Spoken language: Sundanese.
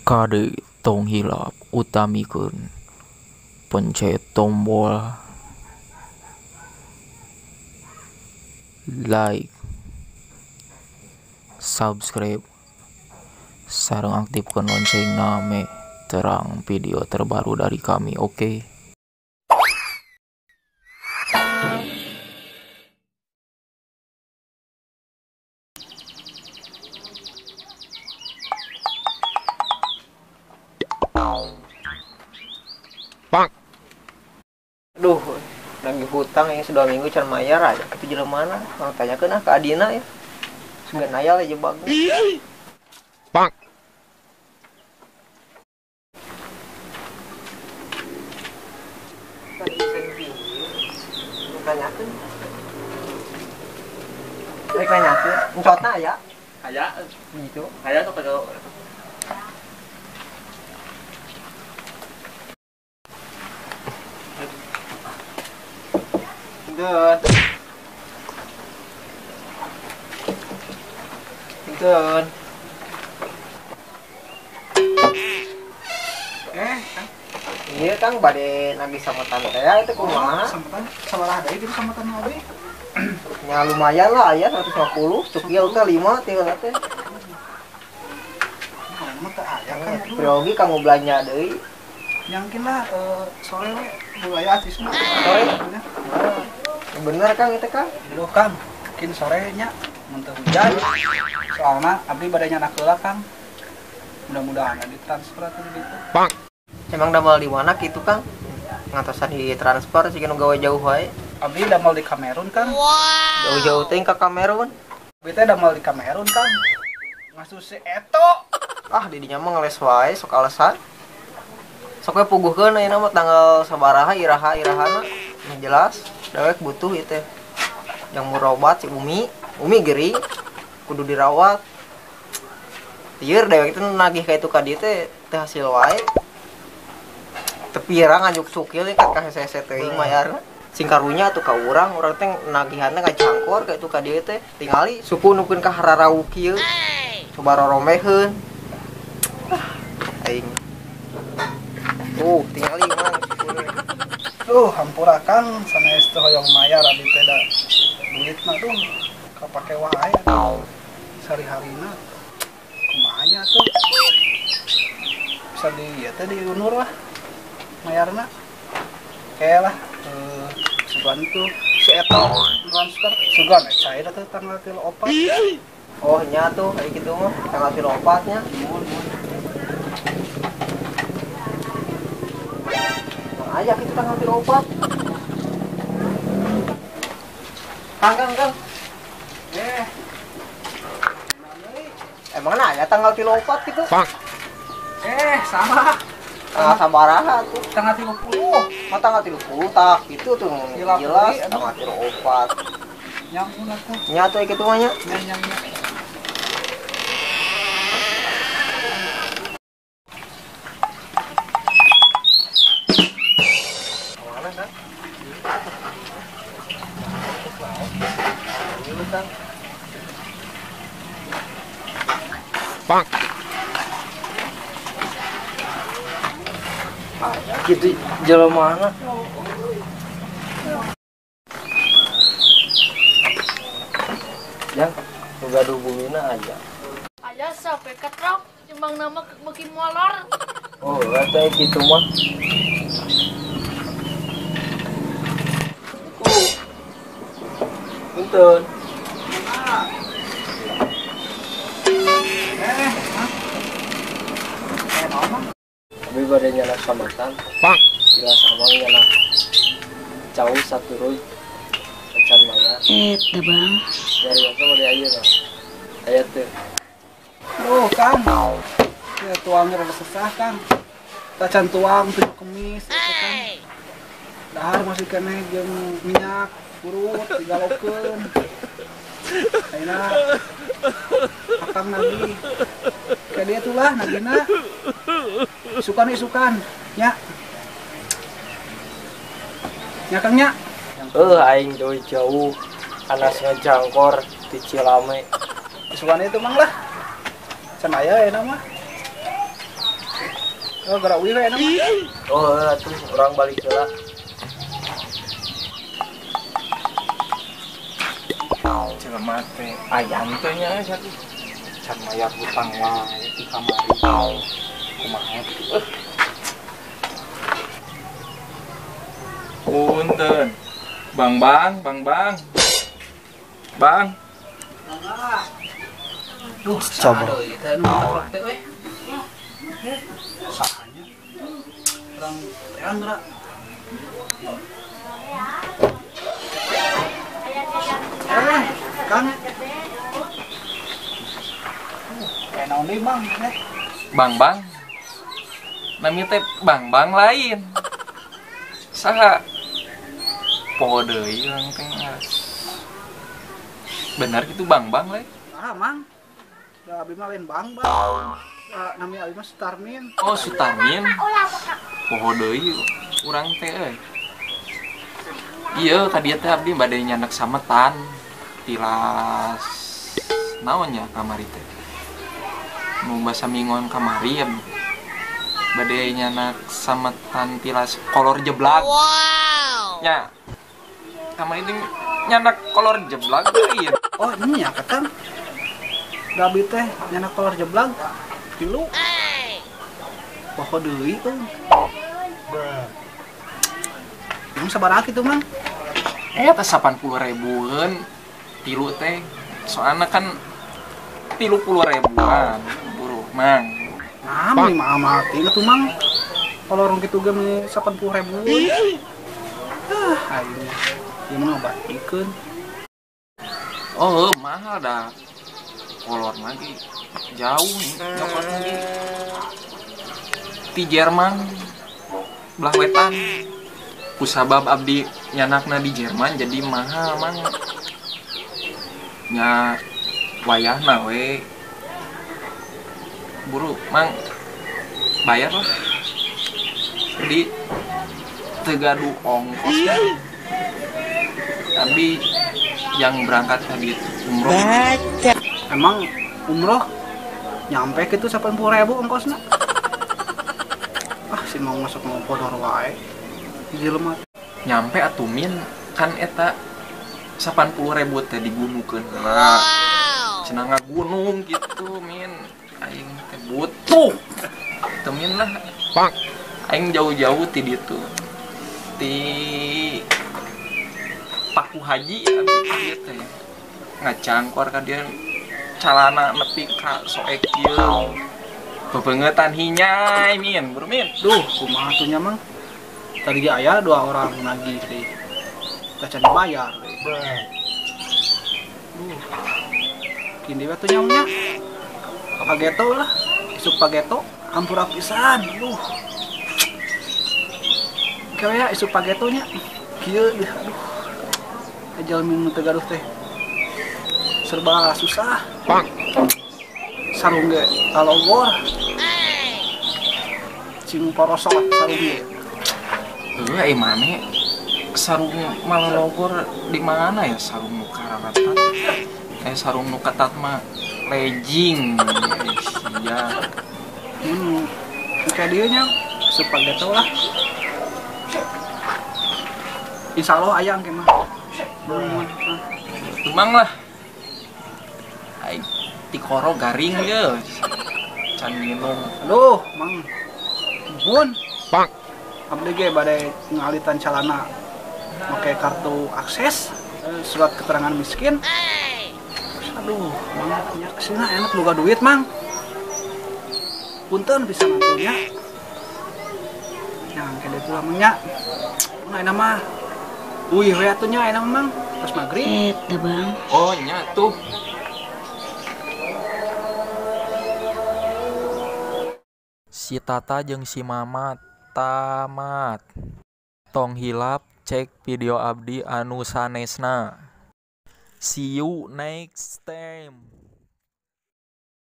Kade tong hilap utamikeun pencet tombol like, subscribe, sareng aktifkan loncengna meh terang video terbaru dari kami. Oke. Bang. Aduh, lagi hutang yang sudah minggu can mayar aja. Kitu jelema mana? Urang tanyakeun ah ka adina ya. Sugan aya lah jebak. Bang. Tanyakeun. Rek nanyakeun, encotna aya? Aya. Gitu. Aya sok ka. Punten. Punten. Iya Kang, bade nagih samatan teh itu kumaha? Samatan sabaraha deui kitu samatan abi? Nya lumayan lah aya 150, cukil teh 5 tinggal teh. Mah teu aya kan. Priyogi kamu belanja deui. Nyangkin lah sore we mulai acisna. Sore? Bener Kang itu Kang? Duh Kang, kin sore nya mun teu hujan. Soalna abdi bade nyanak heula Kang. Mudah-mudahan ditransfer atuh gitu. Bang. Emang damel di mana kitu Kang? Ngatosan ditransfer sih nu gawe jauh wae. Abdi damel di Kamerun Kang. Wow. Jauh-jauh teh ka Kamerun. Abdi teh damel di Kamerun Kang. Ngasuh si Eto. Ah di dinya mah ngeles wae sok alasan. Sok we puguhkeun ayeuna mah tanggal sabaraha iraha-irahana. Nah jelas dewek butuh ieu teh. Yang murobat si Umi, Umi gering kudu dirawat. Lieur dewek teh nagih ka itu ka dieu teh teu hasil wae. Tepira ngajuk sukil kan ka hese-hese teuing mayarna. Sing karunya atuh ka urang, urang teh nagihanna ngacangkor ka itu ka dieu teh. Tingali suku nukeun ka hararauk kieu. Coba roromeheun. Ah, aing. Tuh, tingali mang sukuna. Duh, hampura Kang, sanes teu hoyong mayar abdi teh da duitna duh kapake wae atuh. Sehari-harina kumaha nya atuh. Bisa di ieu teh diunur lah mayarna. Kayak lah sugan tuh si Eto transfer sugan cair atuh tanggal 34. Oh, nya tuh kayak gitu mah tanggal 34 nya. Mun. Aya kitu tanggal 34. Kang, Kang, Kang. Emang aya tanggal 34 kitu? Bang. Salah. Tanggal sabaraha tuh? Tanggal 30. Mah tanggal 30 tah kitu tuh jelas tanggal 34. Nyambung atuh. Nya atuh kitu mah nya. Nya. Bang. Gitu jalan mana? Yang gaduh bumina aja. Aya sampai ketrok, timbang nama beki molor. Oh, kata gitu mah. Punten. Abi bade nyanak samatan. Bang. Gila samang nyanak jauh satu roy. Encan mayar. Teh Bang. Dari waktu bade ayeuna. Aya teu. Duh, Kang. Ya tuangnya rada sesah, Kang. Tacan tuang tujuh kemis itu Kang. Dahar masih keneh jeung minyak urut digalokeun. Ayeuna akang nagih. Kayak dia tuh lah nagihna. Isukan nya. Nya Kang nya. Aing jauh-jauh anas ngejangkor di Cilame. Isukan itu mang lah. Can aya ayeuna mah. Oh, geura uih we mah. Oh, atuh urang balik heula. Jelema teh ayam teh nya satu. Can mayar hutang wae di kamari. Kumaha teh? Punten. Bang bang, bang bang. Bang. Duh, coba. Teh nu teh euy. Sahanya. Urang teang geura. Kang. Kayak naon deui, Bang? Bang bang. Nami teh Bang bang lain. Saha? Poho deui urang teh. Benar gitu Bang bang lain? Ah, Mang. Da abi mah lain Bang bang. Nami abi mah Sutarmin. Oh, Sutarmin. Poho deui urang teh euy. Iya, ka dieu teh abdi bade nyandak sametan. Tilas naon nya kamari teh. Nu basa mingon kamari ya. Bade nyandak sametan tilas kolor jeblag. Wow. Nya. Kamari teh nyandak kolor jeblag euy. Oh, nya Kang. Da abdi teh nyandak kolor jeblag tilu. Poho deui euy. Emang sabaraha kitu, Mang? Eta 80 ribuan tilu teh. Soalna kan 30 ribuan buru, Mang. Nah, meni mahal tinggal tuh, Mang. Kalau orang kitu ge meni 80 ribuan. Ah, aing ieu mah ngabatikeun. Oh, mahal dah. Kolor lagi jauh nih, nyokot lagi. Ti Jerman belah wetan. Kusabab abdi nyanakna di Jerman jadi mahal, Mang. Nya wayahna we. Buru, Mang. Bayar lah. Jadi teu gaduh ongkos dah. Abdi yang berangkat tadi umroh. Emang umroh nyampe kitu 80 ribu ongkosna? Ah, si mau masuk mau bodor wae. Jelema nyampe atuh min kan eta 80 ribu teh digunukeun heula. Cenah ngagunung gitu min. Aing teh butuh. Teu min lah. Bang. Aing jauh-jauh ti ditu. Ti Paku Haji abdi teh. Ngacangkor ka dieu calana nepi ka soek ieu. Bebengetan hinyai min, buru min. Duh, kumaha tuh nya, Mang? Tadi ge aya 2 orang nagih deui. Tacan dibayar deui. Duh. Kini we tuh nya. Pageto lah. Isuk pageto hampura pisan. Duh. Kaya isuk pageto nya. Kieu deh, aduh. Jalmi nu teu gaduh teh. Serba susah. Bang. Sarung ge talogor. Cing porosot sarung ge. Heuh, ai mane sarung malalogor di mana ya sarung nu kararetat? Sarung nu ketat mah legging. Sia. Kayak dieu nya isuk pageto lah. Insyaallah aya engke mah. Tumang lah. Ai tikoro garing ye. Can minum. Aduh, Mang. Nuhun. Bang. Abdi ge bade ngalitan calana make kartu akses, surat keterangan miskin. Aduh, Mang, nya kesina enak boga duit, Mang. Punten pisan atuh nya. Yang kede tuh Mang nya. Mun ayeuna mah uih we atuh nya ayeuna Mang, pas magrib. Eta, Bang. Oh, nya tuh. Si Tata jeung si Mama tamat. Tong hilap cek video abdi anu sanesna. See you next time.